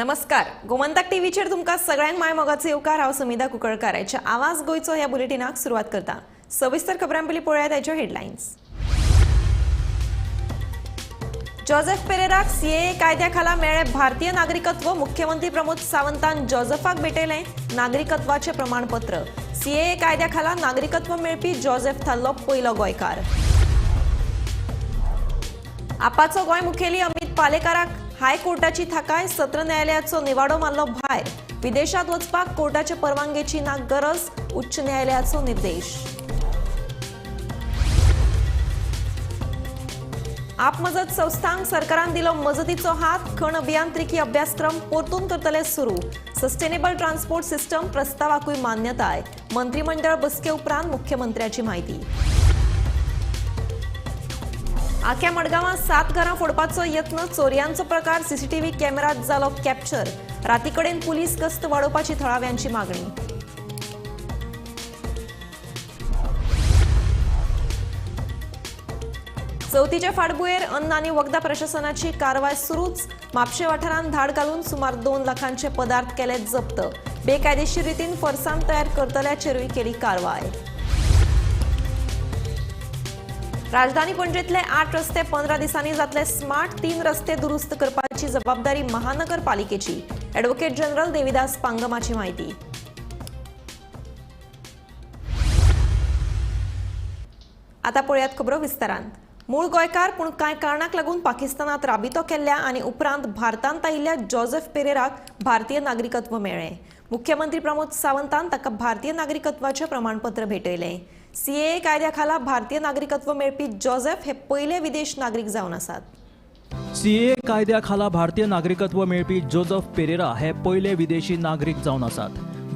नमस्कार, गोमंतक टीव्हीचेर तुमकां सगळ्यांक माय मोगाचो येवकार. हांव समिधा कुंकळकार. आयच्या आवाज गोंयचो ह्या बुलेटिनाक सुरवात करता. सविस्तर खबरां पयलीं पळोवया ताच्यो हेडलायन्स. जोसेफ पेरेराक सीएए कायद्या खाला मेळ्ळें भारतीय नागरिकत्व. मुख्यमंत्री प्रमोद सावंतान जोसेफाक भेटयलें नागरिकत्वाचें प्रमाणपत्र. सीएए कायद्या खाला नागरिकत्व मेळपी जोसेफ थारलो पयलो गोंयकार. आपाचो गोंय मुखेली अमित पालेकाराक हायकोर्टाची थाकाय. सत्र न्यायालयाचो निवाडो मारलो भायर. विदेशात वचपाक कोर्टाचे परवानगेची ना गरज, उच्च न्यायालयाचो निर्देश. आप मजत संस्थांक सरकारान दिलो मजतीचो हात. खण अभियांत्रिकी अभ्यासक्रम परतून करतले सुरू. सस्टेनेबल ट्रान्सपोर्ट सिस्टम प्रस्तावाकूय मान्यताय. मंत्रिमंडळ बसके उपरांत मुख्यमंत्र्याची म्हायती. आख्या मडगांवां 7 घरां फोडपाचो यत्न. चोरयांचो प्रकार सीसीटीव्ही कॅमेरात जालो कॅप्चर. रातीकडेन पुलीस गस्त वाडोवपाची थळाव्यांची मागणी. चवथीचे फाटभुंयेर अन्न आनी वखदां प्रशासनाची कारवाय सुरूच. म्हापशें वाठारांत धाड घालून सुमार 2 लाखांचे पदार्थ केले जप्त. बेकायदेशीर रितीन फरसाण तयार करतल्याचेरूय केली कारवाय. राजधानी पणजेतले 8 रस्ते 15 दिसांनी जातले स्मार्ट. 3 रस्ते दुरुस्त करपाची जबाबदारी महानगरपालिकेची. ॲडव्होकेट जनरल देविदास पांगमाची म्हायती. आता पळयात खबरो विस्तारान. मूळ गोंयकार पूण कांय कारणाक लागून पाकिस्तानात राबितो केल्ल्या आनी उपरांत भारतांत आयिल्ल्या जोसेफ पेरेराक भारतीय नागरिकत्व मेळ्ळें. मुख्यमंत्री प्रमोद सावंतान ताका भारतीय नागरिकत्वाचें प्रमाणपत्र भेटयलें. सीएए कायद्या खाला भारतीय नागरिकत्व मेळपी जोसेफ हे पयले विदेश नागरीक जावन आसात. सीएए कायद्या खाला भारतीय नागरिकत्व मेळपी जोसेफ पेरेरा हे पयले विदेशी नागरीक जावन आसात.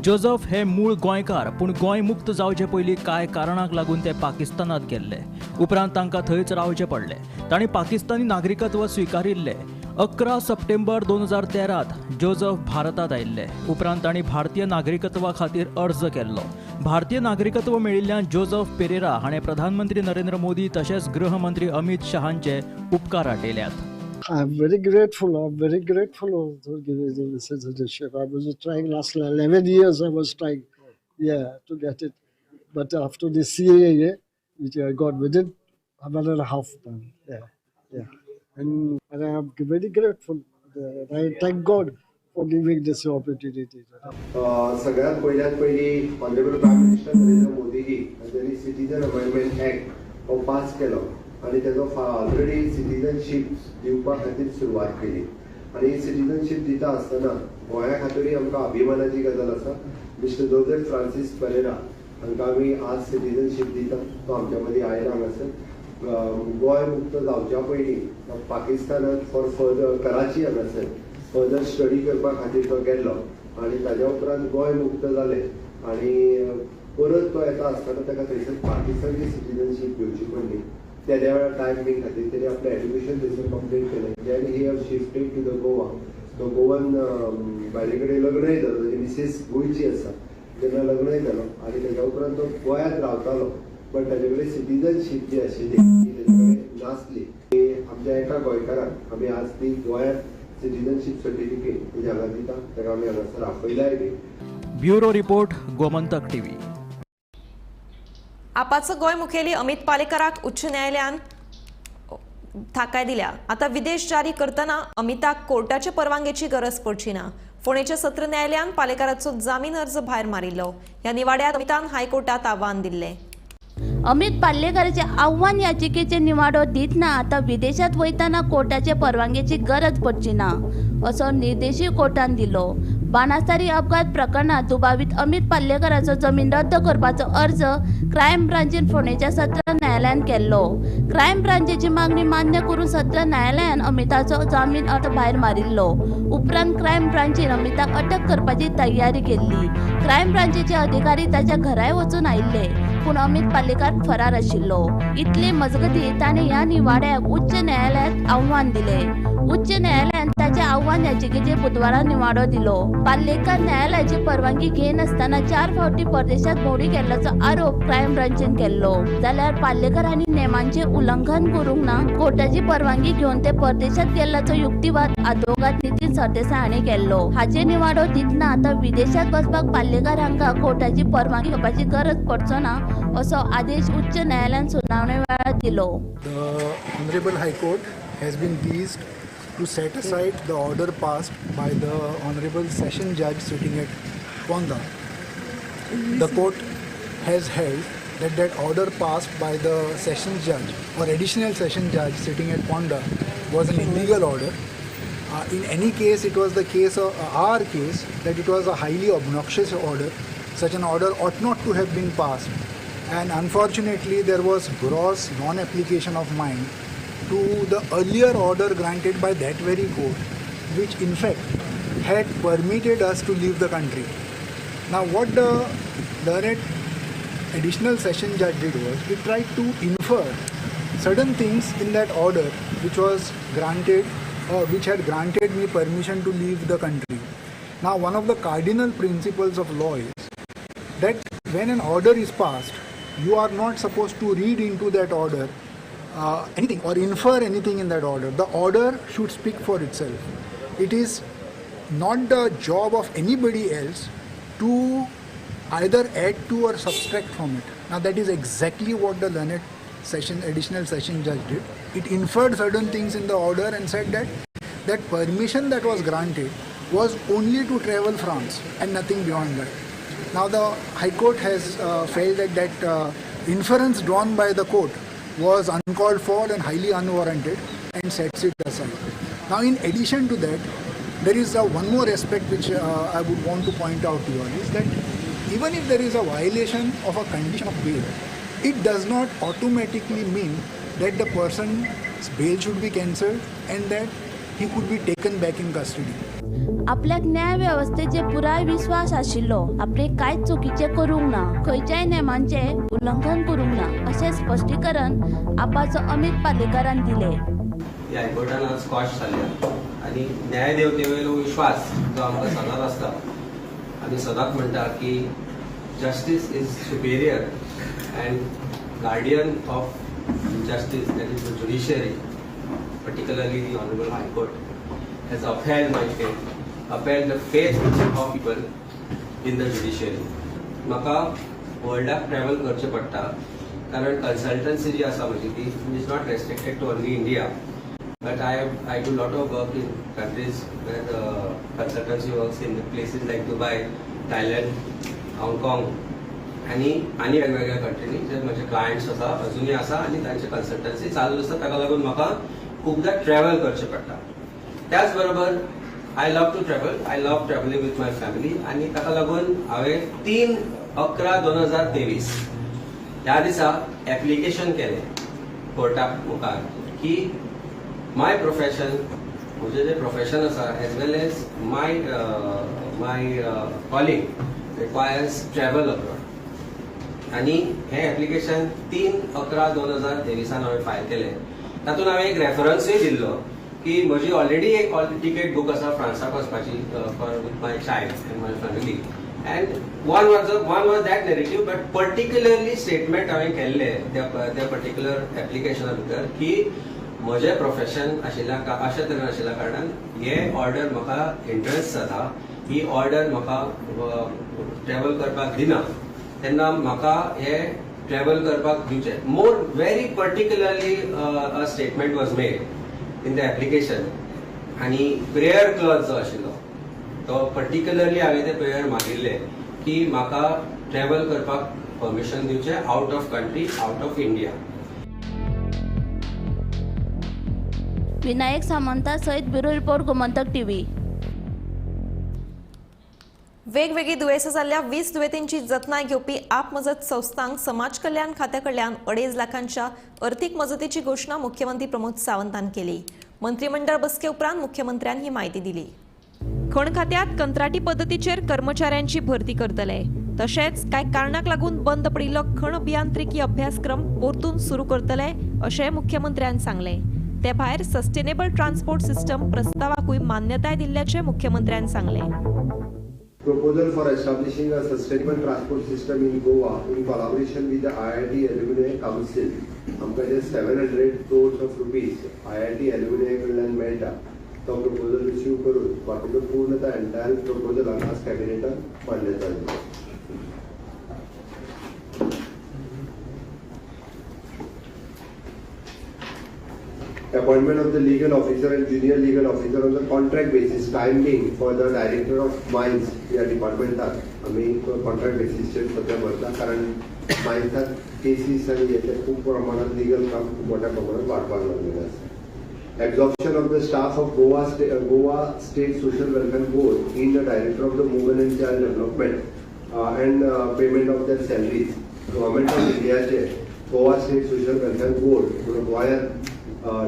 जोसेफ हे मूळ गोंयकार पूण गोंय मुक्त जावचे पयलीं कांय कारणाक लागून ते पाकिस्तानात गेल्ले. उपरांत तांकां थंयच रावचें पडलें. तांणी पाकिस्तानी नागरिकत्व स्विकारिल्लें. 11 सप्टेंबर 2013 जोसेफ भारतांत आयिल्ले. उपरांत तांणी भारतीय नागरिकत्वा खातीर अर्ज केल्लो. भारतीय नागरिकत्व मेळिल्ल्यान जोसेफ पेरेरा हाणें प्रधानमंत्री नरेंद्र मोदी तशेंच गृहमंत्री अमित शहांचे उपकार आटयल्यात. I'm very grateful. I'm very grateful for giving the citizenship. I was trying last 11 years. I was trying, yeah, to get it. But after the CAA, which I got within 1.5 months, yeah. And I am very grateful. I thank God for giving this opportunity. सगळ्यात पयल्यात पयली honourable prime minister Narendra मोदीजी हांच्यानी citizen amendment act हो pass केलो आनी तेजो already citizenship दिवपा खातीर सुरवात केली. आनी सिटीजनशीप दिता आसतना गोंया खातीरूय आमकां अभिमानाची गजाल आसा. मिस्टर जोसेफ फ्रांसीस परेरा हांकां आमी आज सिटीजनशीप दिता. तो आमच्या मदीं आयला हांगासर. गोंय मुक्त जावच्या पयलीं पाकिस्तानांत फॉर फर्दर कराची हांगासर फर्दर स्टडी करपा खातीर तो गेल्लो आनी ताज्या उपरांत गोंय मुक्त जालें आनी परत तो येता आसतना ताका थंयसर पाकिस्तानची सिटीजनशीप घेवची पडली. त्या वेळार टायम बीन खातीर तेणी आपलें एड्युकेशन थंयसर कंप्लीट केलें. Then he have shifted to the Goa. तो गोवन बायले कडेन लग्नय जालो. ताजी मिसीस गोंयची आसा. तेन्ना लग्नय जालो आनी ताज्या उपरांत तो गोंयांत रावतालो बट ताजे कडेन सिटीजनशीप जी आशिल्ली ती ताजे कडेन नासली. आमच्या एका गोंयकाराक आमी आज ती गोंयांत सिटीजनशीप सर्टिफिकेट तेजे हांगा दिता. ताका आमी हांगासर आपयलाय बी. Bureau report, Gomantak TV. आपाचो Goa मुखेली अमित पालेकाराक उच्च न्यायालयान थाकाय दिल्या. आता विदेश जारी करतना अमिताक कोर्टाचे परवानगेची गरज पडची ना. फोंडेच्या सत्र न्यायालयान पालेकाराचो जामीन अर्ज भायर मारिल्लो. ह्या निवाड्यात अमितान हायकोर्टात आव्हान दिल्लें. अमित पालेकाराचे आव्हान याचिकेचे निवाडो दितना आतां विदेशात वयतना कोर्टाचे परवानगेची गरज पडची ना असो निर्देशूय कोर्टान दिलो. बाणास्तारी अपघात प्रकरणात दुबावीत अमित पालेकाराचो जमीन रद्द करपाचो अर्ज क्रायम ब्रांचीन फोंडेच्या सत्र न्यायालयान केल्लो. क्रायम ब्रांचीची मागणी मान्य करून सत्र न्यायालयान अमिताचो जामीन अर्ज भायर मारिल्लो. उपरांत क्रायम ब्रांचीन अमिताक अटक करपाची तयारी केल्ली. क्रायम ब्रांचीचे अधिकारी ताच्या घराय वचून आयिल्ले पूण अमित पालेकार फरार आशिल्लो. इतले मजगती ताणें ह्या निवाड्याक उच्च न्यायालयांत आव्हान दिलें. उच्च न्यायालयान ताचे आव्हान याचिकेचेर बुधवारा निवाडो दिलो. पाल्लेकर न्यायालयाची परवानगी घेनासतना 4 फावटी परदेशात भोंवडी केल्ल्याचो आरोप क्रायम ब्रांचीन केल्लो. जाल्यार पाल्लेकर हांणी नेमांचे उल्लंघन करूंक ना, कोर्टाची परवानगी घेवन ते परदेशात गेल्ल्याचो युक्तिवाद आदवोगाद नितीन सरदेसाय हांणी केल्लो. हाचे निवाडो दितना आतां विदेशात वचपाक पाल्लेकर हांकां कोर्टाची परवानगी घेवपाची गरज पडचो ना असो आदेश उच्च न्यायालयान सुनावणे वेळार दिलो. The Honorable High Court has been pleased to set aside the order passed by the Honorable Session Judge sitting at Ponda. The court has held that that order passed by the Session Judge or additional Session Judge sitting at Ponda was an illegal order. In any case, it was the case of our case that it was a highly obnoxious order. Such an order ought not to have been passed, and unfortunately there was gross non-application of mind to the earlier order granted by that very court, which in fact had permitted us to leave the country. Now what the learned additional session judge did was, he tried to infer certain things in that order which was granted or which had granted me permission to leave the country. Now one of the cardinal principles of law is that when an order is passed, you are not supposed to read into that order anything or infer anything in that order. The order should speak for itself. It is not the job of anybody else to either add to or subtract from it. Now that is exactly what the learned session, additional session judge did. It inferred certain things in the order and said that that permission that was granted was only to travel France and nothing beyond that. Now the High Court has felt that that inference drawn by the court was uncalled for and highly unwarranted and sets it aside. Now in addition to that, there is one more aspect which I would want to point out to you all is that even if there is a violation of a condition of bail, it does not automatically mean that the person's bail should be cancelled and that he could be taken back in custody. आपल्याक न्याय व्यवस्थेचे पुराय विश्वास आशिल्लो, आपणे कांयच चुकीचें करूंक ना, खंयच्याय नेमांचें उल्लंघन करूंक ना अशें स्पश्टीकरण आपाचो अमित पालेकरान दिलें. ह्या हायकोर्टान आज स्क्वॉश जाल्या आनी न्यायदेवतेवयलो विश्वास जो आमकां सदांच आसता, आमी सदांच म्हणटा की justice is superior and guardian of justice, that is the judiciary, particularly the Honorable High Court, has upheld my faith, upheld the faith of people in the judiciary. म्हाका वर्ल्डाक ट्रॅवल करचें पडटा कारण कन्सल्टन्सी जी आसा म्हजी ती is not restricted to only India, but I do lot of work in countries where consultancy works in places like Dubai, Thailand, Hong Kong आनी आनी वेगवेगळ्या कंट्रीनी जे म्हजे क्लायंट्स आसा अजुनूय आसा आनी तांचे कन्सल्टन्सी चालू आसा. ताका लागून म्हाका खुबदां ट्रॅवल करचें पडटा. त्याच बरोबर I love to travel, I love travelling with my family आनी ताका लागून हांवें 3/11/2023 ह्या दिसा एप्लिकेशन केलें कोर्टा मुखार की माय प्रोफेशन, म्हजें जें प्रोफेशन आसा as well as my my calling requires travel abroad. आनी हें एप्लिकेशन 3/11/2023 हांवें फायल केलें. तातूंत हांवें एक रेफरन्सूय दिल्लो की म्हजी ऑलरेडी एक टिकेट बूक आसा फ्रांसाक वचपाची for with my child and my family, and one was that narrative, but particularly statement हांवें केल्लें त्या त्या पर्टिक्युलर एप्लिकेशना भितर की म्हजें प्रोफेशन आशिल्ल्या अशे तरेन आशिल्ल्या कारणान हे ऑर्डर म्हाका इंट्रस्ट जाता, ही ऑर्डर म्हाका ट्रॅवल करपाक दिना, तेन्ना म्हाका हे ट्रॅवल करपाक दिवचें. More very particularly a statement was made in the application आनी प्रेयर क्लॉज जो आशिल्लो तो पर्टिक्युलरली हांवें ते प्रेयर मागिल्लें की म्हाका ट्रॅवल करपाक परमिशन दिवचें out of country, out of India. Vinayak Samanta सहित ब्युरो रिपोर्ट, गोमंतक टीव्ही. वेगवेगळी दुयेंसां जाल्ल्या 20 दुयेंतींची जतनाय घेवपी आप मजत संस्थांक समाज कल्याण खात्या कडल्यान 2.5 लाखांच्या अर्थीक मजतीची घोशणा मुख्यमंत्री प्रमोद सावंतान केली. मंत्रिमंडळ बसके उपरांत मुख्यमंत्र्यान ही माहिती दिली. खण खात्यात कंत्राटी पद्दतीचेर कर्मचाऱ्यांची भरती करतले, तशेंच कांय कारणाक लागून बंद पडिल्लो खण अभियांत्रिकी अभ्यासक्रम परतून सुरू करतले अशें मुख्यमंत्र्यान सांगलें. ते भायर सस्टेनेबल ट्रान्सपोर्ट सिस्टम प्रस्तावाकूय मान्यताय दिल्ल्याचें मुख्यमंत्र्यान सांगलें. Proposal for establishing a sustainable transport system in Goa in collaboration with the IIT Alumni Council. आमकां जे 700 crores of rupees IIT Alumni कडल्यान मेळटा तो प्रपोजल रिसीव करून बाकीचो पूर्ण तो एंटायर प्रपोजलाक आज कॅबिनेटान मान्यताय दिली. Appointment of the legal officer and junior legal officer on the contract basis, time being for the director of mines या डिपार्टमेंटात आमी कॉन्ट्रॅक्ट बेसिसचेर सध्या भरता, कारण मायन्सात केसीस आनी हेचे खूब प्रमाणात लिगल काम खूब मोठ्या प्रमाणात वाडपाक लागलेलें आसा. Absorption of the staff of Goa State Social Welfare Board in the director of the women and child development and payment of their salaries. Government of इंडियाचे Goa State Social Welfare Board म्हणून गोंयांत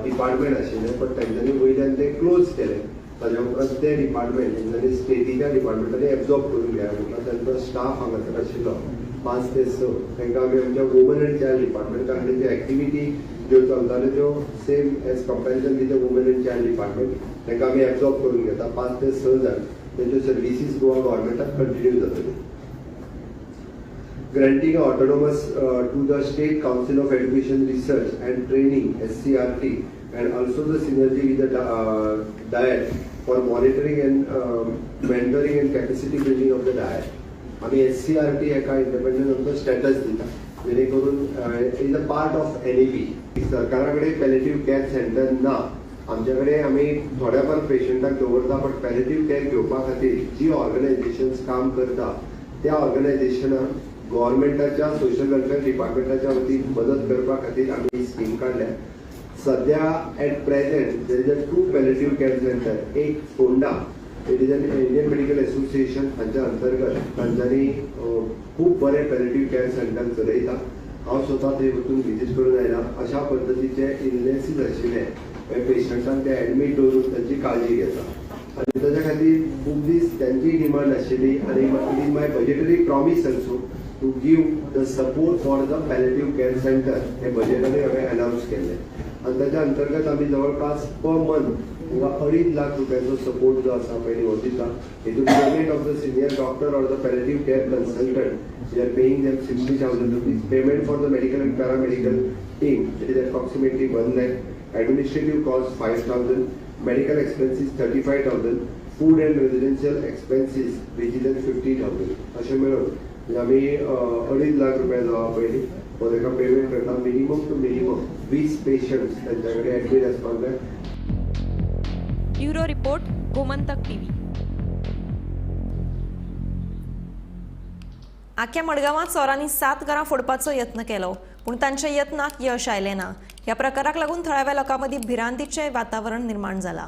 department आशिल्लें, पण तेंच्यांनी वयल्यान ते close केलें. ताज्या उपरांत ते डिपार्टमेंट तेंच्यांनी स्टेटीच्या डिपार्टमेंटांनी एब्जॉर्ब करून घेया म्हणटा तांचो स्टाफ हांगासर आशिल्लो 5 ते 6 तांकां आमी आमच्या वुमन एंड चायल्ड डिपार्टमेंट, कारण तेंच्यो एक्टिविटी ज्यो चलताल्यो त्यो same as comparison with the women and child department तांकां आमी एब्जॉर्ब करून घेता. 5 ते 6 जाण तेंच्यो सर्विसीस गोवा गव्हर्मेंटाक कंटिन्यू जातल्यो. Granting autonomous to the State Council of Education Research and Training SCRT and also the synergy with the DIET for monitoring and mentoring and capacity building of the DIET. आमी SCRT एका independent आमचो status दिता जेणे करून is a part of NEP. सरकारा कडेन palliative care centre ना, आमच्या कडेन आमी थोड्या फार पेशंटाक दवरता, बट पॅलेटिव्ह केअर घेवपा खातीर जी ऑर्गनायझेशन्स काम करता त्या ऑर्गनायझेशनाक गव्हर्मेंटाच्या सोशल वेलफेअर डिपार्टमेंटाच्या वतीन मदत करपा खातीर आमी स्कीम काडल्या. सध्या at present there is a 2 palliative care centre, एक Ponda it is an Indian Medical Association हांच्या अंतर्गत तांच्यांनी खूब बरें पॅलेटिव्ह केअर सेंटर चलयता. हांव स्वता थंय वचून विजीट करून आयला. अशा पद्दतीचे इलनेसीस आशिल्ले पेशंटांक ते एडमीट दवरून तांची काळजी घेता आनी ताच्या खातीर खूब दीस तांची डिमांड आशिल्ली आनी it is my budgetary promise also to give the support for the palliative care centre हे बजेटान हांवें अनावन्स केल्लें आनी ताच्या अंतर्गत आमी जवळपास पर मंथ तांकां 2.5 लाख रुपयाचो सपोर्ट जो आसा पळय हो दिता. हितून payment of the senior doctor or the palliative care consultant we are paying them 60,000 rupees. Payment for the medical and paramedical team it is approximately 1 lakh. Administrative cost 5,000, medical expenses 35,000, food and residential expenses which is at 50,000. अशें मेळून आमी 2.5 लाख रुपया जो आहा पयलीं हो ताका payment करता. मिनिमम टू मिनिमम 20 पेशंट्स तांच्या कडेन एडमीट आसपाक जाय. Bureau report, Gomantak TV. आख्या मडगांवांत चोरांनी 7 घरां फोडपाचो यत्न केलो, पूण तांच्या यत्नाक यश आयलें ना. ह्या प्रकाराक लागून थळाव्या लोकां मदीं भिरांतीचें वातावरण निर्माण जालां.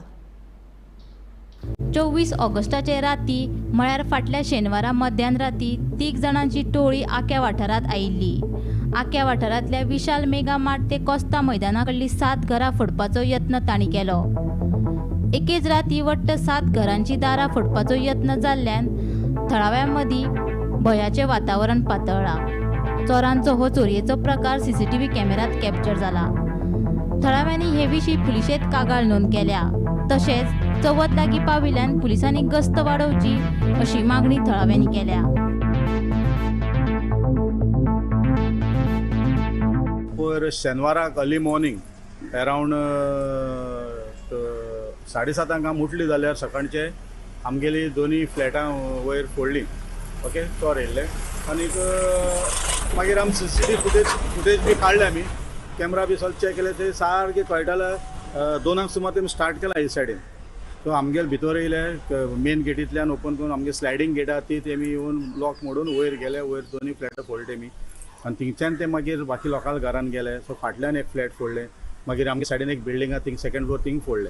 24 ऑगस्टाचे राती म्हळ्यार फाटल्या शेनवारा मध्यान राती 3 जाणांची टोळी आक्या वाठारांत आयिल्ली. आक्या वाठारांतल्या विशाल मेगा मार्ट ते कोस्ता मैदाना कडली 7 घरां फोडपाचो यत्न तांणी केलो. एकेच राती वट्ट 7 घरांची दारां फोडपाचो यत्न जाल्ल्यान थळाव्यां मदीं भंयाचें वातावरण पातळ्ळां. चोरांचो हो चोरयेचो प्रकार सीसीटीव्ही कॅमेऱ्यांत कॅप्चर जाला. थळाव्यांनी हे विशीं पुलिशेंत कागाळ नोंद केल्या. तशेंच चवथ लागीं पाविल्ल्यान पुलिसांनी गस्त वाडोवची अशी मागणी थळाव्यांनी केल्या. पयर शेनवाराक अर्ली मॉर्निंग अरावंड 7:30 आमी उठली जाल्यार सकाळचे आमगेली दोनी फ्लॅटां वयर फोडली. ओके, चोर येयल्ले आनीक मागीर आमी सीसीटीव्ही फुटेज बी काडले, आमी कॅमरा बी सगळें चॅक केले, ते सारकें कळटालें. 2 सुमार तेमी स्टार्ट केला हे सायडीन. सो आमगेले भितर येयले मेन गेटींतल्यान ओपन करून आमगे स्लायडींग गेट आहा ती तेमी येवन लॉक मोडून वयर गेले. वयर दोनी फ्लॅटां फोडले तेमी आनी थिंगच्यान ते मागीर बाकी लोकांच्या घरान गेले. सो फाटल्यान एक फ्लॅट फोडले, मागीर आमगे सायडीन एक बिल्डींग आहा थिंग सेकंड फ्लोर थिंग फोडले.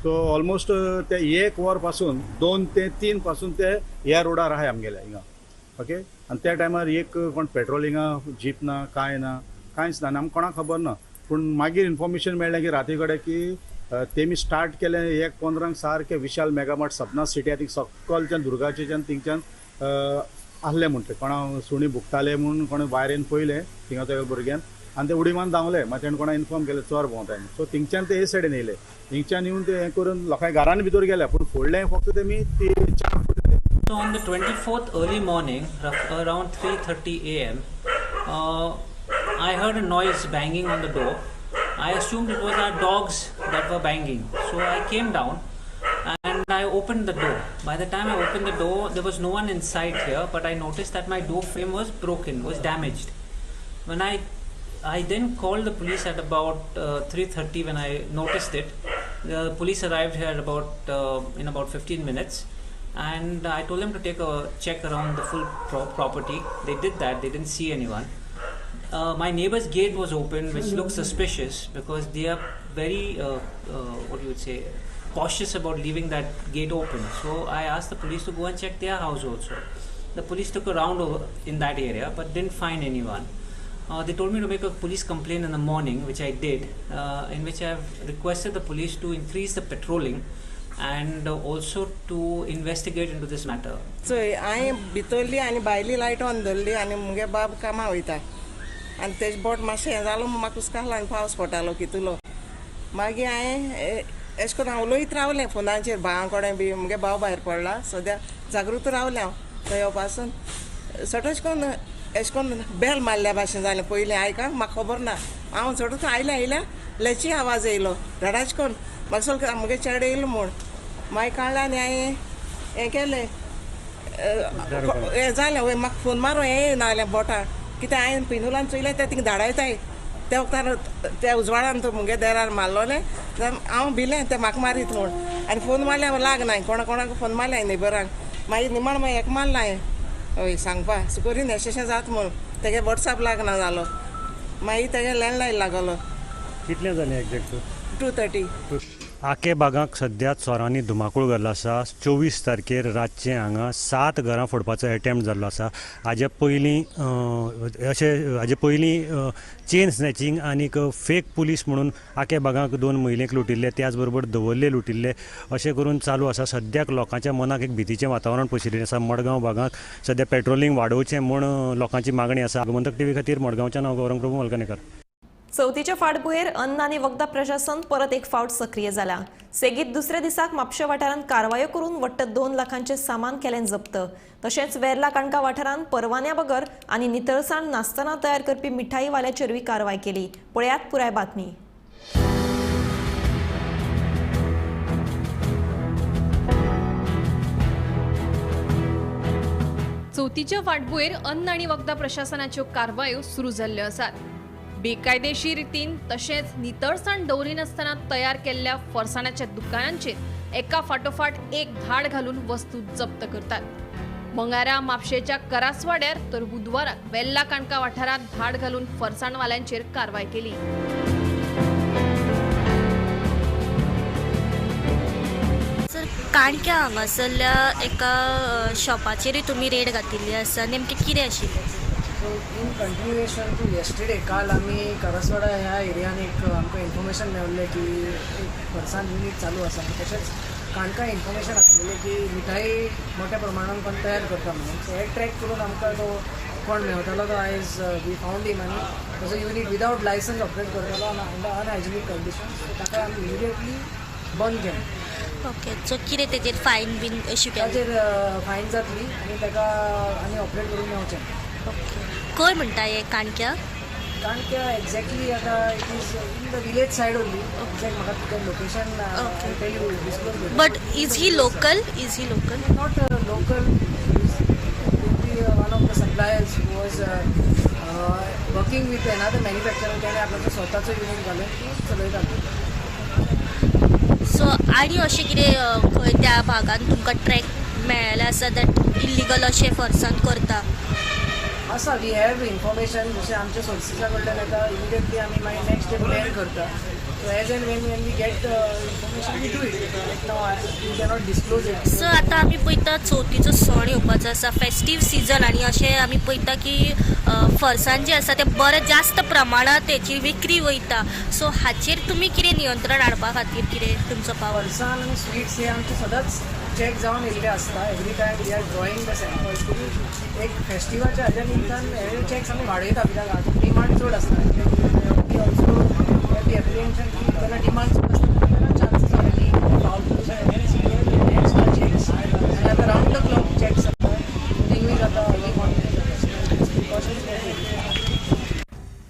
सो ऑलमोस्ट ते 1 वर पासून 2 ते 3 पासून ते ह्या रोडार आहाय आमगेले हिंगा. ओके, आनी त्या टायमार एक कोण पेट्रोलिंगा जीप ना, कांय ना, कांयच ना, आनी आमकां कोणाक खबर ना. पूण मागीर इन्फॉर्मेशन मेळ्ळें की राती कडेन की तेमी स्टार्ट केलें 1:15 सारकें विशाल मेगामार्ट सपना सिटी आहा थिंग सकलच्यान दुर्गाचेच्यान थिंगच्यान आहले म्हणटा कोणा सुणी बुकताले म्हणून कोणें वायरीन पयलें थिंगा त्या भुरग्यान. आनी ते उडी मारून धांवले. मागीर तेणें कोणा इन्फॉर्म केलें चोर भोंवता. सो थिंगच्यान ते हे सायडीन येयले, थिंगच्यान येवन ते हें करून लोकांक घरान भितर गेले, पूण फोडलें फक्त तेमी ती चार फोडले. So on the 24th early morning, around 3:30 a.m., I heard a noise banging on the door. I assumed it was our dogs that were banging. So I came down and I opened the door. By the time I opened the door, there was no one inside here, but I noticed that my door frame was broken, was damaged. When I then called the police at about 3:30 when I noticed it. The police arrived here about in about 15 minutes, and I told them to take a check around the full property. They did that. They didn't see anyone. My neighbor's gate was open, which looked suspicious because they are very what you would say, cautious about leaving that gate open. So I asked the police to go and check their house also. The police took a round over in that area but didn't find anyone. They told me to make a police complaint in the morning, which I did, in which I have requested the police to increase the patrolling and also to investigate into this matter. चोय, हांवें भितरली आनी भायली light on दवरली आनी मुगे बाब कामां वयता आनी तेजे बोट मातशें हें जालो म्हूण म्हाका हुस्को आसलो आनी पावस पडटालो कितलो. मागीर हांवें एशें करून हांव उलयत रावलें फोनाचेर भावा कडेन बी. मुगे भाव भायर पडला सद्या, जागृत रावलें हांव. थंय येवपासून सट करून एशें करून बेल मारल्या भाशेन जालें. पयलीं आयका म्हाका खबर ना, हांव चडूच आयलें आयल्या लेची आवाज येयलो धडाच करून. म्हाका सगळें मुगे चेडो येयलो म्हूण मागीर काडलें आनी हांवें हें केलें, हें जालें. वय, म्हाका फोन मारून हें नासलें बोटां कितें. हांवें पिनुलान चोयलें, तें थिंगा धाडायताय त्या वखदार त्या उजवाडान तो मुगे देरार मारलोलें. हांव भिलें तें म्हाका मारीत म्हूण आनी फोन मारलें, लागना. कोणा कोणाक फोन मारलें हांवें नेबरांक. मागीर निमाण मागीर हेका मारलें हांवें, हय सांगपा सुकोरीन अशें जाता म्हूण. तेगे वॉट्सॅप लागना जालो, मागीर तेगे लँडलायन लागलो. कितलें जालें एग्जॅक्ट? 2:30. आके बागांक सद्या चोरांनी धुमाकूळ घाल्लो आसा. 24 तारखेर रातचें हांगा 7 घरां फोडपाचो एटेम्प्ट जाल्लो आसा. हाजे पयलीं अशें हाजे पयलीं चेन स्नॅचिंग आनीक फेक पुलीस म्हणून आके बागांक 2 महिलेक लुटिल्ले, त्याच बरोबर दवरले लुटिल्ले, अशें करून चालू आसा. सद्याक लोकांच्या मनाक एक भितीचें वातावरण पशिल्लें आसा. मडगांव भागांत सद्या पेट्रोलिंग वाडोवचें म्हूण लोकांची मागणी आसा. गोमंतक टीव्ही खातीर मडगांवच्यान हांव गौरंग प्रभू मलकनेकर. चवथीच्या फाटभुंयेर अन्न आनी वखदां प्रशासन परत एक फावट सक्रीय जाला. सेगीत दुसऱ्या दिसाक म्हापशें वाठारांत कारवायो करून वट्ट 2 लाखांचें सामान केलें जप्त. तशेंच वेर्ला काणका वाठारांत परवान्या बगर आनी नितळसाण नासतना तयार करपी मिठाईवाल्याचेरूय कारवाय केली. पळयात पुराय बातमी. चवथीच्या फाटभुंयेर अन्न आनी वखदां प्रशासनाच्यो कारवायो सुरू जाल्ल्यो आसात. बेकायदेशीर रितीन तशेंच नितळसाण दवरिनासतना तयार केल्ल्या फरसाणाच्या दुकानांचेर एका फाटोफाट एक धाड घालून वस्तू जप्त करतात. मंगारा म्हापशेच्या करासवाड्यार तर बुधवाराक वेल्ला काणका वाठारांत धाड घालून फरसाणवाल्यांचेर कारवाय केली. सर, काणक्या हांगासरल्या एका शॉपाचेरूय तुमी रेड घातिल्ली आसा, नेमकें कितें आशिल्लें? So in continuation to yesterday, काल आमी करासवाडा ह्या एरियान एक आमकां इन्फॉर्मेशन मेळिल्लें की एक फरसाण युनीट चालू आसा. तशेंच काणका इन्फॉर्मेशन आसलेलें की मिठाई मोठ्या प्रमाणान कोण तयार करता म्हणून. सो हे ट्रॅक करून आमकां तो कोण मेवतालो तो आयज we found him आनी ताजो युनीट विदावट लायसन्स ऑपरेट करतालो आनी अंडर अनहायजेनीक कंडिशन. सो ताका आमी इमिडिएटली बंद केलें. ओके, सो कितें तेजेर फायन बीन इश्यू केलें? ताजेर फायन जातली आनी ताका आनी ऑपरेट करूंक मेवचें. ओके, खंय म्हणटा हे काणक्या? काणक्या एक्झॅक्टली आतां it is in the village side only. Exact म्हाका तुजें location tell you disclose. But is he local? Is he local? Not local, be one of the suppliers who was working with another manufacturer. त्याने आपल्याचं स्वताचो unit घालून चलयतालो. So आनी अशें कितें खंय त्या भागान तुमकां ट्रॅक मेळ्ळें आसा that illegal अशें फरसाण करता? आसा, we have information. जशें आमच्या सोर्सिसा कडल्यान येता इमिडिएटली आमी मागीर नेक्स्ट डे प्लॅन करता. So as and when we get information we do it. Like now we cannot disclose it. Sir, आतां आमी पळयता चवथीचो सण येवपाचो आसा, फेस्टीव सिजन, आनी अशें आमी पळयता की फरसाण जें आसा तें बरें जास्त प्रमाणांत तेची विक्री वयता. सो हाचेर तुमी कितें नियंत्रण हाडपा खातीर कितें तुमचो पावर? फरसाण आनी स्वीट्स हे आमचे सदांच चॅक जावन येयल्ले आसता. Every time we are drawing the samples. एक फेस्टिवलच्या हाज्या निमतान हे चॅक्स आमी वाडयता कित्याक आतां डिमांड चड आसता. We also have the apprehension की जेन्ना डिमांड चड आसता तेन्ना chances of any foul extra checks आनी आतां रावंड the clock checks जाता, इवनिंगूय जाता, अर्ली मॉर्निंग जाता. प्रिकॉशन्स.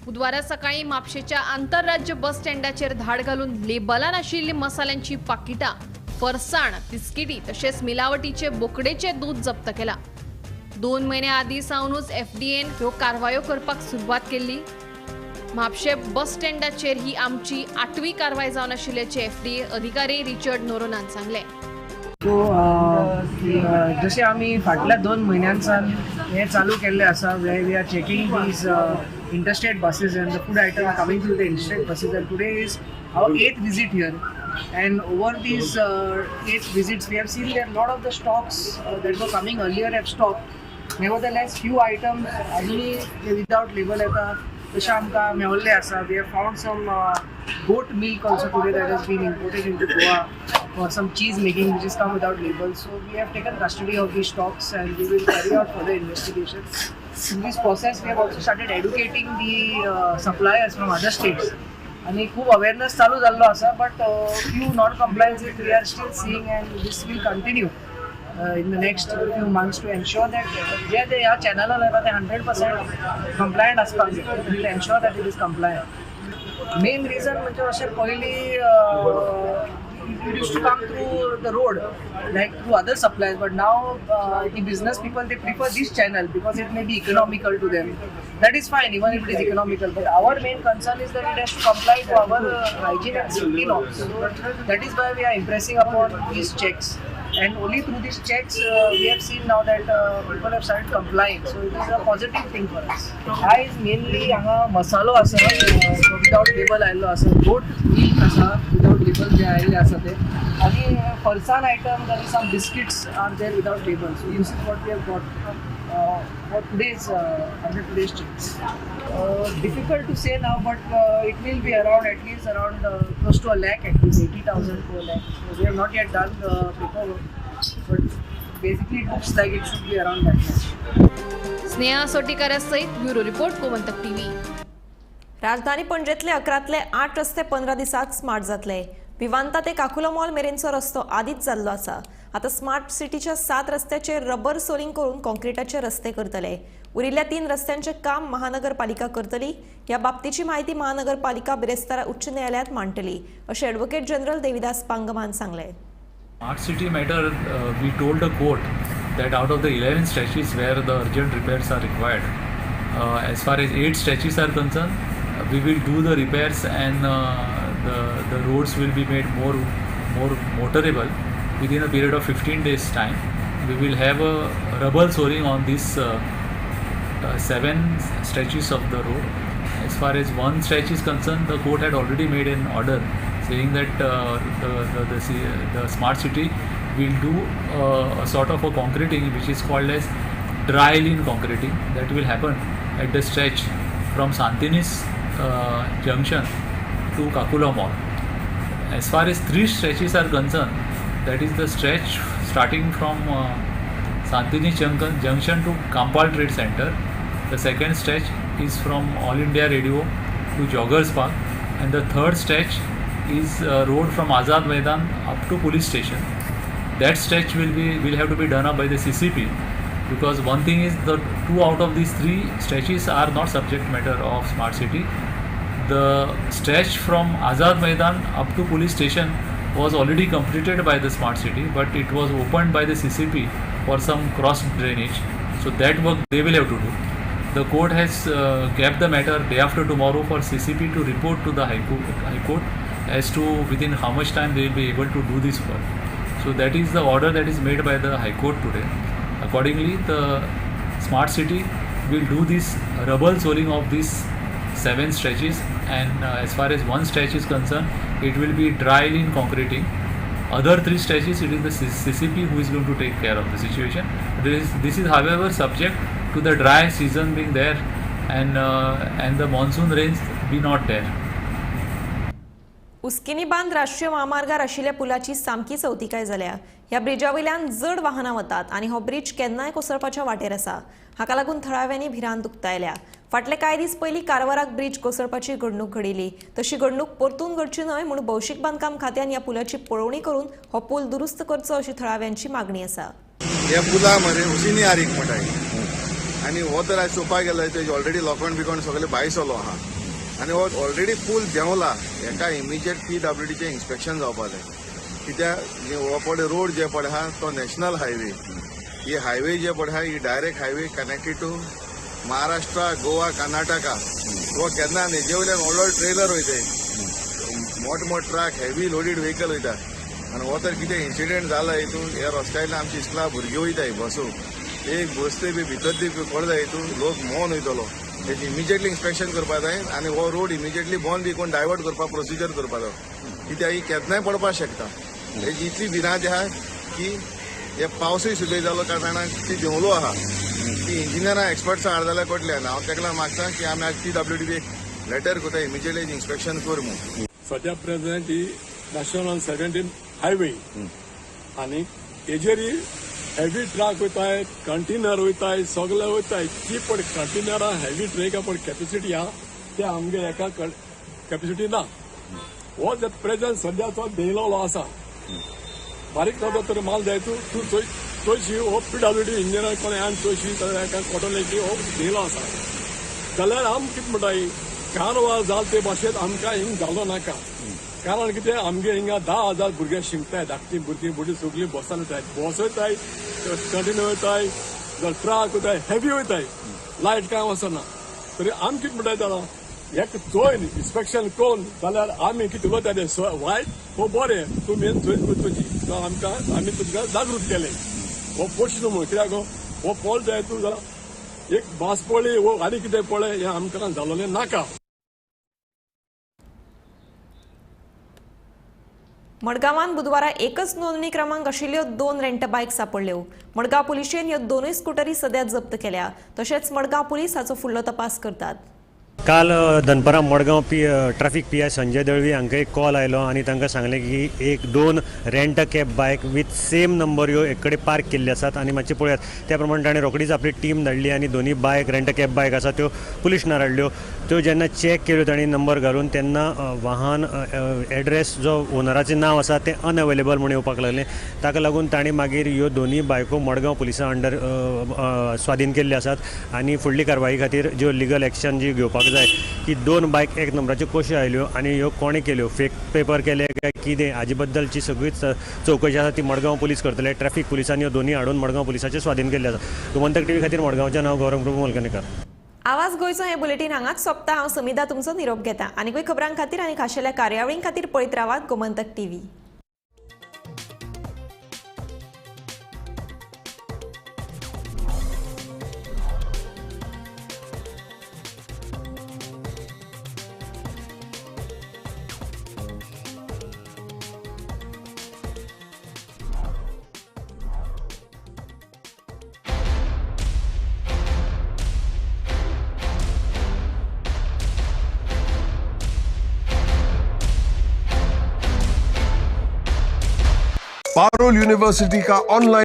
बुधवारा सकाळी म्हापशेच्या आंतरराज्य बस स्टँडाचेर धाड घालून लेबलां नाशिल्ली मसाल्यांची पाकिटां, फरसाण, बिस्किटी तशेंच मिलावटीचे बोकडेचे दूद जप्त केला. 2 म्हयन्या आदीं सावनूच एफडीएन ह्यो कारवायो करपाक सुरवात केल्ली. म्हापशें बस स्टँडाचेर ही आमची 8वी कारवाय जावन आशिल्ल्याचें एफडीए अधिकारी रिचर्ड नोरोनान सांगलें. सो जशें आमी फाटल्या 2 म्हयन्यांसान हें चालू केल्लें आसा, where we are checking these interstate buses and the food item coming through the interstate buses, and today is our 8th visit here. And over these 8 visits, we have seen that lot of the stocks that were coming earlier have stopped. Nevertheless, few items अजूनही without label येता तशें आमकां मेवल्ले आसा. We have found some goat milk also today that has been imported into Goa for some cheese making, which has come without label. So we have taken custody of these stocks and we will carry out further investigations. In this process, we have also started educating the suppliers from other states. आणि खूब awareness चालू जाल्लो आसा, but few non compliances we are still seeing, and this will continue in the next few months to ensure that जे ते ह्या चॅनलान येता ते 100% compliant आसपाक जाय. Will ensure that it is compliant. Main reason म्हणजे अशें पयलीं it used to come through the road, like through other suppliers, but now the business people, they prefer this channel because it may be economical to them. That is fine, even if it is economical, but our main concern is that it has to comply to our hygiene and safety norms. So that is why we are impressing upon these checks, and only through these checks we have seen now that people have started complying. So it is a positive thing for us. आयज mainly हांगा मसालो आसा without label आयिल्लो आसा, goat milk आसा without label जे आयिल्ले आसा ते, आनी फरसान आयटम्स आनी some biscuits are there without label. So this is what we have got for today's under today's checks. Difficult to say now, but it will be around at least around close to a lakh, at least 80,000 to a lakh. So we have not yet done the paperwork, but basically it looks like it should be around that much. Sneha Sotikara सहित bureau report, Gomantak TV. राजधानी पणजेतले 11तले 8 रस्ते 15 दिसात smart जातले. विवांता ते Kakulo mall मेरेनचो रस्तो आदींच जाल्लो आसा. आतां स्मार्ट सिटीच्या 7 रस्त्याचेर रबर सोलिंग करून कॉन्क्रिटाचे रस्ते करतले. उरिल्ल्या 3 रस्त्यांचें काम महानगरपालिका करतली. ह्या बाबतीची म्हायती महानगरपालिका बिरेस्तारा उच्च न्यायालयांत मांडटली अशें एडवोकेट जनरल देविदास पांगमान सांगलें. Smart city matter, we told the court that out of the 11 stretches where the urgent repairs are required, as far as 8 stretches are concerned, we will do the repairs and the roads will be made more motorable within a period of 15 days time. We will have a rubble soling on these 7 stretches of the road. As far as one stretch is concerned, the court had already made an order saying that the smart city will do a sort of a concreting which is called as dry lean concreting that will happen at the stretch from Santinis junction to Kakula Mall. As far as 3 stretches are concerned, that is the stretch starting from Santinis junction to Kampal Trade Center. The second stretch is from All India Radio to Joggers Park, and the third stretch is road from Azad Maidan up to police station. That stretch will have to be done up by the CCP, because one thing is the 2 out of these 3 stretches are not subject matter of smart city. The stretch from Azad Maidan up to police station was already completed by the smart city, but it was opened by the CCP for some cross drainage, so that work they will have to do. The court has kept the matter day after tomorrow for CCP to report to the High Court as to within how much time they will be able to do this work. So that is the order that is made by the High Court today. Accordingly, the smart city will do this rubble soling of these 7 stretches, and as far as one stretch is concerned, it will be dry lean concreting. Other 3 stretches, it is the CCP who is going to take care of the situation. This is however subject to the dry season being there and the monsoon rains be not there. उस्किनी बांद राष्ट्रीय म्हामार्गार आशिल्ल्या पुलाची सामकी चवतिकाय जाल्या. ह्या Brezza वयल्यान जड वाहनां वतात आनी हो ब्रिज केन्नाय कोसळपाच्या वाटेर आसा. हाका लागून थळाव्यांनी भिरांत उक्तायल्या. फाटले कांय दीस पयलीं कारवाराक ब्रिज कोसळपाची घडणूक घडिल्ली. तशी घडणूक परतून घडची न्हय म्हूण भौशीक बांदकाम खात्यान ह्या पुलाची पळोवणी करून हो पूल दुरुस्त करचो अशी थळाव्यांची मागणी आसा. हे पुला मरे उसिनी आरीक म्हणटाय आनी हो तर आयज चोवपाक गेलो तेज ऑलरेडी लोखण बिकोण सगळे भायसलो आहा आनी हो ऑलरेडी पूल देंवला. हेका इमिजिएट पीडब्ल्यूडीचें इन्स्पेक्शन जावपा जाय, कित्याक हो पळय रोड जे पळय आहा तो नॅशनल हायवे. ही हायवे जे पळय आहा ही direct highway connected to Maharashtra, Goa, Karnataka. हो केन्ना हेजे वयल्यान व्हड व्हड ट्रेलर वयताय, मोट मोट ट्रक, हेवी लोडीड व्हेकल वयता आनी हो तर कितें इन्सिडेंट जाला हितून ह्या रस्त्या वयल्यान आमची इस्कुला भुरगीं वयताय बसून, एक बस बी भितर ती पडला हितून लोक मोन वयतलो. तेजी इमिजिएटली इन्स्पेक्शन करपा जाय आनी हो रोड इमिजिएटली बंद बी कोण डायवर्ट करपाक प्रोसिजर करपा जाय, कित्याक ही केन्नाय पडपाक शकता. हेजी इतली भिरांत आहा की हे पावसूय सुद्दां जालो कारणान ती देंवलो आहा. ती इंजिनियरां एक्सपर्ट्सां हाड जाल्यार कळटलें. आनी हांव तेका लागून मागता की आमी आज पीडब्ल्यूडी एक लेटर करता, इमिजिएटली इन्स्पेक्शन कर म्हूण. सद्या प्रेझेंट ही नॅशनल 17 हायवे आनी हेजेर हेवी ट्रक वयताय, कंटेनर वयताय, सगळे वयताय. जी पळय कंटेनरां हेवी ट्रका पळय कॅपेसिटी आहा ते आमगे एका कॅपेसिटी ना. हो जे प्रेझेंट सद्याचो देंवलेलो आसा. बारीक जाता तर माल जाय तूं तूं चोयशी हो पीडब्ल्यूडी इंजिनियर कोण आनी चोयशी एका कळटलें की हो देंवलो आसा. जाल्यार आम कितें म्हणटाय, कारवार जाल ते भाशेन आमकां हिंग जालो नाका. कारण कितें आमगे हिंगा 10,000 भुरगे शिकताय, धाकटी भुरगीं भुरगीं सगळीं बसान वयताय, बस वयताय, कंटिन्यू वयताय, ट्रक वयताय, हेवी वयताय, लायट कांय वचना. तरी आमी कितें म्हणटाय जाणा, एक चोय न्ही इन्स्पेक्शन करून जाल्यार आमी कितें उलयता तें वायट हो बरें तुमी चोयन करची. तो आमकां आमी तुमकां जागृत केलें हो प्रश्न म्हूण. कित्याक हो फॉल्ट जाय तूं जाल्यार एक भास पळय हो आनी कितें पळय हें आमकां जालोलें नाका. मडगांवांत बुधवारा एकच नोंदणी क्रमांक आशिल्ल्यो 2 रेंट बायक सापडल्यो. मडगांव पुलिशेन ह्यो दोनूय स्कुटरी सद्या जप्त केल्या. तशेंच मडगांव पुलीस हाचो फुडलो तपास करतात. काल दनपरां Madgaon traffic P I Sanjay Dalvi हांकां एक कॉल आयलो आनी तांकां सांगलें की एक 2 rent cab bike with same number ह्यो एक कडेन पार्क केल्ले आसात आनी मातशें पळयात. त्या प्रमाणे ताणें रोखडीच आपली टीम धाडली आनी दोनूय बायक रेंट कॅब बायक आसा त्यो पुलिशनार हाडल्यो. त्यो जेन्ना चॅक केल्यो तांणी नंबर घालून तेन्ना वाहन एड्रेस जो ओनराचें नांव आसा तें अनअवेलेबल म्हूण येवपाक लागलें. ताका लागून तांणी मागीर ह्यो दोनूय बायको मडगांव पुलिसां अंडर स्वाधीन केल्ल्यो आसात आनी फुडली कारवाई खातीर ज्यो लिगल एक्शन जी घेवपाक जाय की 2 बायक एक नंबराच्यो कश्यो आयल्यो आनी ह्यो कोणें केल्यो, फेक पेपर केले काय कितें हाजे बद्दलची सगळीच चवकशी आसा ती मडगांव पुलीस करतले. ट्रॅफिक पुलिसांनी ह्यो दोनूय हाडून मडगांव पुलिसाचे स्वाधीन केल्ले आसा. गोमंतक टीव्ही खातीर मडगांवच्यान हांव गौरव प्रभू मलकनेकर. आवाज गोंयचो हें बुलेटीन हांगाच सोंपता. हांव समिधा तुमचो निरोप घेता. आनीकूय खबरां खातीर आनी खाशेल्या कार्यावळीं खातीर पळयत रावात गोमंतक टीव्ही. पारुल यूनिवर्सिटी का ऑनलाइन